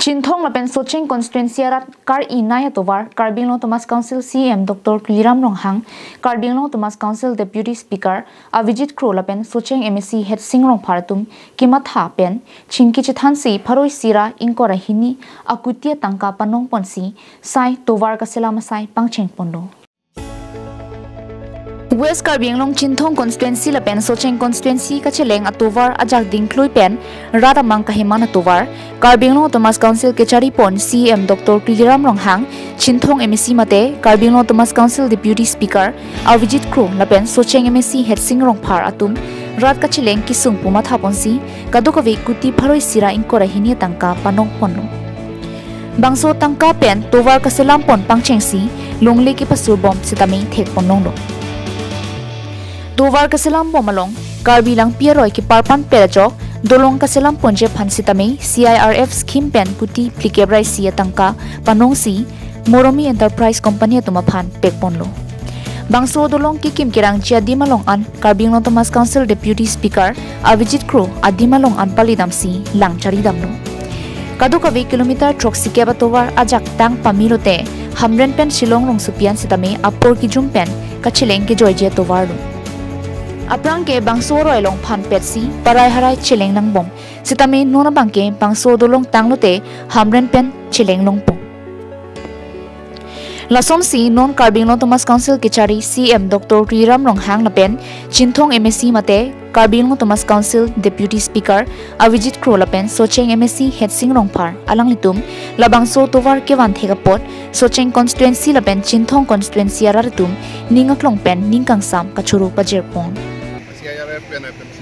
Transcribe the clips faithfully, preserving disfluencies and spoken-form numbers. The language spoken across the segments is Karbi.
Chinthong lapen Socheng constituency arat kar-i nei atovar Karbi Anglong Autonomous Council C E M Doctor Tuliram Ronghang, Karbi Anglong Autonomous Council Deputy Speaker Avijit Kro lapen Socheng M A C Headsing Rongphar atum kematha pen chingki chethansi pharo isi ra ingkoi ra hini akuti atangka panong ponsi sai tovar kaselam asai pangcheng ponlo. West Karbi Anglong Chinthong constituency lapen Socheng constituency kacheleng atovar ajak dingklui pen rat amang kaheman atovar Karbi Anglong Autonomous Council kechari pon C E M Doctor Tuliram Ronghang, Chinthong M A C mate Karbi Anglong Autonomous Council Deputy Speaker Avijit Kro lapen Socheng M A C Headsing Rongphar atum rat kacheleng kesung pu matha ponsi kadokave kuti pharo isi ra ingkoi ra hini atangka panong ponlo. Bangso tangka pen tovar kaselam pon pangchengsi longle kepasur bom sitame thek pon longlo. Tovar kaselam bom along Karbi Langpi aroi keparpan pet ajok dolong kaselam ponji aphan sitame C I R F scheme pen kuti phlikep ra isi atangka panongsi Moromi Enterprise Company atum aphan pek ponlo. Bangso dolong kekim kerangji adim along an Karbi Anglong Autonomous Council Deputy Speaker Avijit Kro adim along an pali damsi lang chari damlo. Kadokave kilometer throksikep atovar ajak tang pame lote Hamren pen Shillong rongsopi an sitame apor kejum pen kacheleng kejoiji atovar lo. Aphrang ke bangso aroi along phan petsi parai harai cheleng nangbom. Sitame non abangke bangso dolong tang lote Hamren pen cheleng longpo. Lasonsi non Karbi Anglong Autonomous Council kechari C E M Doctor Tuliram Ronghang lapen Chinthong M A C mate Karbi Anglong Autonomous Council Deputy Speaker Avijit Kro lapen Socheng M A C Headsing Rongphar alanglitum labangso tovar kevan thek apot Socheng constituency lapen Chinthong constituency arat atum ning aklong pen ning kangsam kachoro pajir pon. C I R F pen F M C,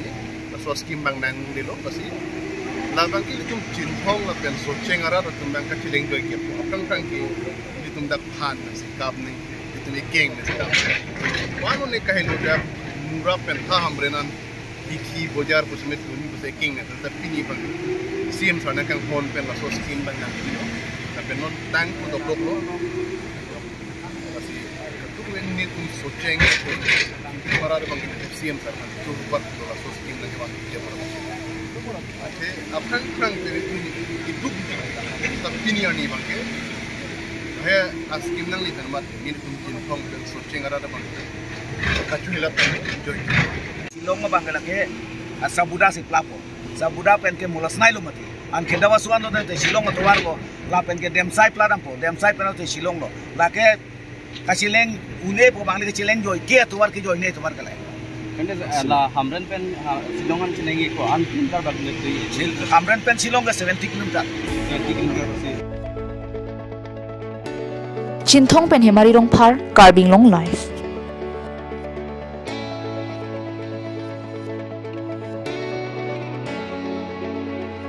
laso scheme abang nangdelo pasi. Labang ke ilitum Chinthong lapen Socheng arat atum abang kacheleng joike pu. Aphrang phrang ke ilitum dak phan nangsi kap nang, ilitum ekeng nangsi kap. Wano ne kaheno dak Mura pen ha Hamren an Dikhi Bojar pu semet tuni pu se ekeng nang, ta pini abang C E M sir nangkanghon pen laso scheme abang nangdelo. Lapen non tang pu dokloklo. Lasi katuk ven netum Socheng, para de bang C E M sir kan tur buat laso scheme nangkevan dia para. Ate aphrang phrang pen netum iduk ta pini arni abangke. He a scheme nangli pen mat netum Chinthong pen Socheng arat abangke kachuhilat enjoy. Shillong abangke lake, a, Sabuda si plapo. Sabuda pen ke mulas nai lo mati. An kheda wasu an te Shillong atovar lo. Lapen ke Demsai pla dampo. Demsai pen te Shillong lo. Lake kacheleng un-e pu abang le kacheleng joike atovar ke joine atovar ke lai. Kande, eh, la Hamren pen, ha, Shillong an cheleng ko an kilometer bak le tui. Shil-, Hamren pen Shillong ke seventy kilometer. Seventy kilometer si. Chinthong pen Hemari Rongphar, Karbi Anglong Live.